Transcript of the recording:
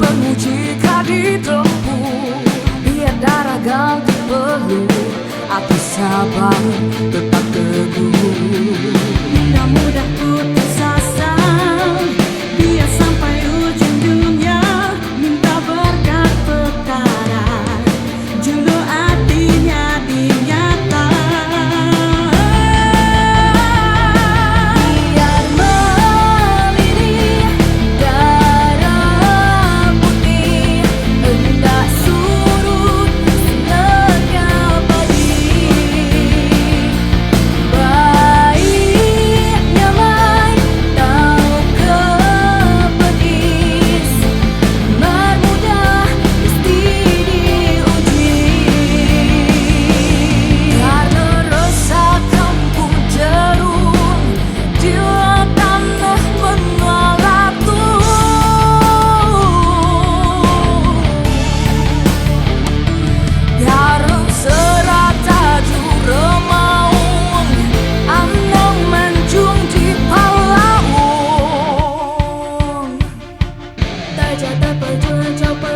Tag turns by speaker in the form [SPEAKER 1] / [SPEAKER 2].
[SPEAKER 1] Penguji ka ditempuh Biar darah ganti peluh Ati sabar tetap teguh.
[SPEAKER 2] Enda mudah putus asa Biar sampai ujung dunya Minta berkat Petara Juluk ati nyadi nyata.
[SPEAKER 1] Biar melidih darah putih Enda surut seleka padi Baik nyamai tauka pedis Mar mudah mesti diuji. Karena resa kampung jerung Di tanah menua Latu. Garam serata remaung Anang manjung di palaung.
[SPEAKER 2] Taja tepejuang jauh.